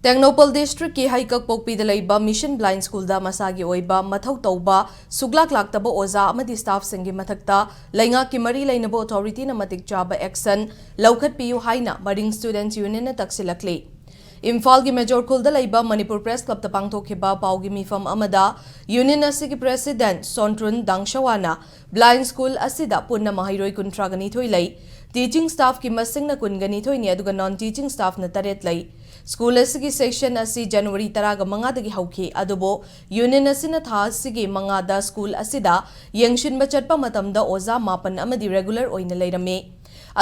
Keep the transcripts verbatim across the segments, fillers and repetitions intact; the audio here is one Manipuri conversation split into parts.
ꯇꯦꯡꯅꯧꯄꯜ ꯗꯤꯁꯇ꯭ꯔꯤꯛꯀꯤ ꯍꯩꯀꯛꯄꯣꯛꯄꯤꯗ ꯂꯩꯕ ꯃꯤꯁꯟ ꯕ꯭ꯂꯥꯏꯟ ꯁ꯭ꯀꯨꯜꯗ ꯃꯁꯥꯒꯤ ꯑꯣꯏꯕ ꯃꯊꯧ ꯇꯧꯕ ꯁꯨꯛꯂꯥꯛ ꯂꯥꯛꯇꯕ ꯑꯣꯖꯥ ꯑꯃꯗꯤ ꯁ꯭ꯇꯥꯐꯁꯤꯡꯒꯤ ꯃꯊꯛꯇ ꯂꯩꯉꯥꯛꯀꯤ ꯃꯔꯤ ꯂꯩꯅꯕ ꯑꯣꯊꯣꯔꯤꯇꯤꯅ ꯃꯇꯤꯛ ꯆꯥꯕ ꯑꯦꯛꯁꯟ ꯂꯧꯈꯠꯄꯤꯌꯨ ꯍꯥꯏꯅ ꯃꯔꯤꯡ ꯁ꯭ꯇꯨꯗꯦꯟꯠꯁ ꯌꯨꯅꯤꯌꯟꯅ ꯇꯛꯁꯤꯜꯂꯛꯂꯤ꯫ ꯏꯝꯐꯥꯜꯒꯤ ꯃꯦꯖꯣꯔ ꯈꯨꯜꯗ ꯂꯩꯕ ꯃꯅꯤꯄꯨꯔ ꯄ꯭ꯔꯦꯁ ꯀ꯭ꯂꯕꯇ ꯄꯥꯡꯊꯣꯛꯈꯤꯕ ꯄꯥꯎꯒꯤ ꯃꯤꯐꯝ ꯑꯃꯗ ꯌꯨꯅꯤꯌꯟ ꯑꯁꯤꯒꯤ ꯄ꯭ꯔꯦꯁꯤꯗꯦꯟꯠ ꯁꯣꯟꯇ꯭ꯔꯨꯟ ꯗꯥꯡꯁꯋꯥꯅ ꯕ꯭ꯂꯥꯏꯟ ꯁ꯭ꯀꯨꯜ ꯑꯁꯤꯗ ꯄꯨꯟꯅ ꯃꯍꯩꯔꯣꯏ ꯀꯨꯟꯊ꯭ꯔꯥꯒ ꯅꯤꯊꯣꯏ ꯂꯩ꯫ ꯇꯤꯆꯤꯡ ꯁ꯭ꯇꯥꯐꯀꯤ ꯃꯁꯤꯡꯅ ꯀꯨꯟꯒ ꯅꯤꯊꯣꯏꯅꯤ, ꯑꯗꯨꯒ ꯅꯣꯟ ꯇꯤꯆꯤꯡ ꯁ꯭ꯇꯥꯐꯅ ꯇꯔꯦꯠ ꯂꯩ꯫ ꯁ꯭ꯀꯨꯜ ꯑꯁꯤꯒꯤ ꯁꯦꯁꯟ ꯑꯁꯤ ꯖꯅꯋꯥꯔꯤ ꯇꯔꯥꯒ ꯃꯉꯥꯗꯒꯤ ꯍꯧꯈꯤ, ꯑꯗꯨꯕꯨ ꯌꯨꯅꯤꯌꯟ ꯑꯁꯤꯅ ꯊꯥ ꯑꯁꯤꯒꯤ ꯃꯉꯥꯗ ꯁ꯭ꯀꯨꯜ ꯑꯁꯤꯗ ꯌꯦꯡꯁꯤꯟꯕ ꯆꯠꯄ ꯃꯇꯝꯗ ꯑꯣꯖꯥ ꯃꯥꯄꯟ ꯑꯃꯗꯤ ꯔꯦꯒꯨꯂꯔ ꯑꯣꯏꯅ ꯂꯩꯔꯝꯃꯤ꯫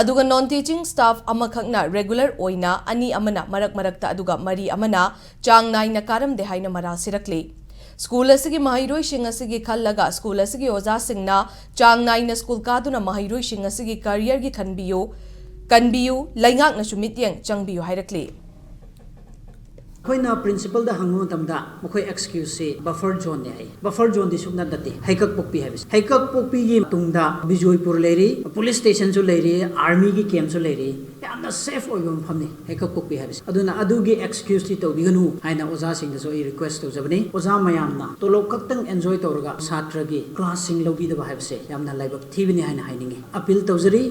ꯑꯗꯨꯒ ꯅꯣꯟ ꯇꯤꯆꯤꯡ ꯁ꯭ꯇꯥꯐ ꯑꯃꯈꯛꯅ ꯔꯦꯒꯨꯂꯔ ꯑꯣꯏꯅ, ꯑꯅꯤ ꯑꯃꯅ ꯃꯔꯛ ꯃꯔꯛꯇ, ꯑꯗꯨꯒ ꯃꯔꯤ ꯑꯃꯅ ꯆꯥꯡ ꯅꯥꯏꯅ ꯀꯥꯔꯝꯗꯦ ꯍꯥꯏꯅ ꯃꯔꯥꯜ ꯁꯤꯔꯛꯂꯤ꯫ ꯁ꯭ꯀꯨꯜ ꯑꯁꯤꯒꯤ ꯃꯍꯩꯔꯣꯏꯁꯤꯡ ꯑꯁꯤꯒꯤ ꯈꯜꯂꯒ ꯁ꯭ꯀꯨꯜ ꯑꯁꯤꯒꯤ ꯑꯣꯖꯥꯁꯤꯡꯅ ꯆꯥꯡ ꯅꯥꯏꯅ ꯁ꯭ꯀꯨꯜ ꯀꯥꯗꯨꯅ ꯃꯍꯩꯔꯣꯏꯁꯤꯡ ꯑꯁꯤꯒꯤ ꯀꯦꯔꯤꯌꯔꯒꯤ ꯈꯟꯕꯤꯌꯨ, ꯀꯟꯕꯤꯌꯨ, ꯂꯩꯉꯥꯛꯅꯁꯨ ꯃꯤꯠꯌꯦꯡ ꯆꯪꯕꯤꯌꯨ ꯍꯥꯏꯔꯛꯂꯤ꯫ ꯑꯩꯈꯣꯏꯅ ꯄ꯭ꯔꯤꯟꯁꯤꯄꯜꯗ ꯍꯪꯕ ꯃꯇꯝꯗ ꯃꯈꯣꯏ ꯑꯦꯛꯁꯀ꯭ꯌꯨꯁꯁꯤ ꯕꯐꯔ ꯖꯣꯟꯅꯤ ꯍꯥꯏ꯫ ꯕꯐꯔ ꯖꯣꯟꯗꯤ ꯁꯨꯛꯅꯠ ꯅꯠꯇꯦ꯫ ꯍꯩꯀꯛꯄꯣꯛꯄꯤ ꯍꯥꯏꯕꯁꯤ, ꯍꯩꯀꯛꯄꯣꯛꯄꯤꯒꯤ ꯃꯇꯨꯡꯗ ꯕꯤꯖꯣꯏꯄꯨꯔ ꯂꯩꯔꯤ, ꯄꯨꯂꯤꯁ ꯁ꯭ꯇꯦꯁꯟꯁꯨ ꯂꯩꯔꯤ, ꯑꯥꯔꯃꯤꯒꯤ ꯀꯦꯝꯞꯁꯨ ꯂꯩꯔꯤ, ꯌꯥꯝꯅ ꯁꯦꯐ ꯑꯣꯏꯕ ꯃꯐꯝꯅꯤ ꯍꯩꯀꯛꯄꯣꯛꯄꯤ ꯍꯥꯏꯕꯁꯤ꯫ ꯑꯗꯨꯅ ꯑꯗꯨꯒꯤ ꯑꯦꯛꯁꯀ꯭ꯌꯨꯁꯇꯤ ꯇꯧꯕꯤꯒꯅꯨ ꯍꯥꯏꯅ ꯑꯣꯖꯥꯁꯤꯡꯗꯁꯨ ꯑꯩ ꯔꯤꯀ꯭ꯋꯦꯁ ꯇꯧꯖꯕꯅꯤ꯫ ꯑꯣꯖꯥ ꯃꯌꯥꯝꯅ ꯇꯣꯂꯣꯞ ꯈꯛꯇꯪ ꯑꯦꯟꯖꯣꯏ ꯇꯧꯔꯒ ꯁꯥꯇ꯭ꯔꯒꯤ ꯀ꯭ꯂꯥꯁꯁꯤꯡ ꯂꯧꯕꯤꯗꯕ ꯍꯥꯏꯕꯁꯦ ꯌꯥꯝꯅ ꯂꯥꯏꯕꯛ ꯊꯤꯕꯅꯤ ꯍꯥꯏꯅ ꯍꯥꯏꯅꯤꯡꯉꯤ꯫ ꯑꯄꯤꯜ ꯇꯧꯖꯔꯤ꯫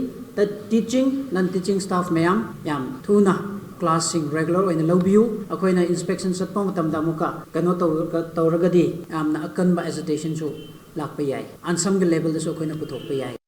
ꯇꯤꯆꯤꯡ, ꯅꯟ ꯇꯤꯆꯤꯡ ꯁ꯭ꯇꯥꯐ ꯃꯌꯥꯝ ꯌꯥꯝ ꯊꯨꯅ ꯀ꯭ꯂꯥꯁꯁꯤꯡ ꯔꯦꯒꯨꯂꯔ ꯑꯣꯏꯅ ꯂꯧꯕꯤꯌꯨ꯫ ꯑꯩꯈꯣꯏꯅ ꯏꯟꯁꯄꯦꯛꯁꯟ ꯆꯠꯄ ꯃꯇꯝꯗ ꯑꯃꯨꯛꯀ ꯀꯩꯅꯣ ꯇꯧꯔꯒ, ꯇꯧꯔꯒꯗꯤ ꯌꯥꯝꯅ ꯑꯀꯟꯕ ꯑꯦꯖꯤꯇꯦꯁꯟꯁꯨ ꯂꯥꯛꯄ ꯌꯥꯏ꯫ ꯑꯟꯁꯝꯒꯤ ꯂꯦꯚꯦꯜꯗꯁꯨ ꯑꯩꯈꯣꯏꯅ ꯄꯨꯊꯣꯛꯄ ꯌꯥꯏ꯫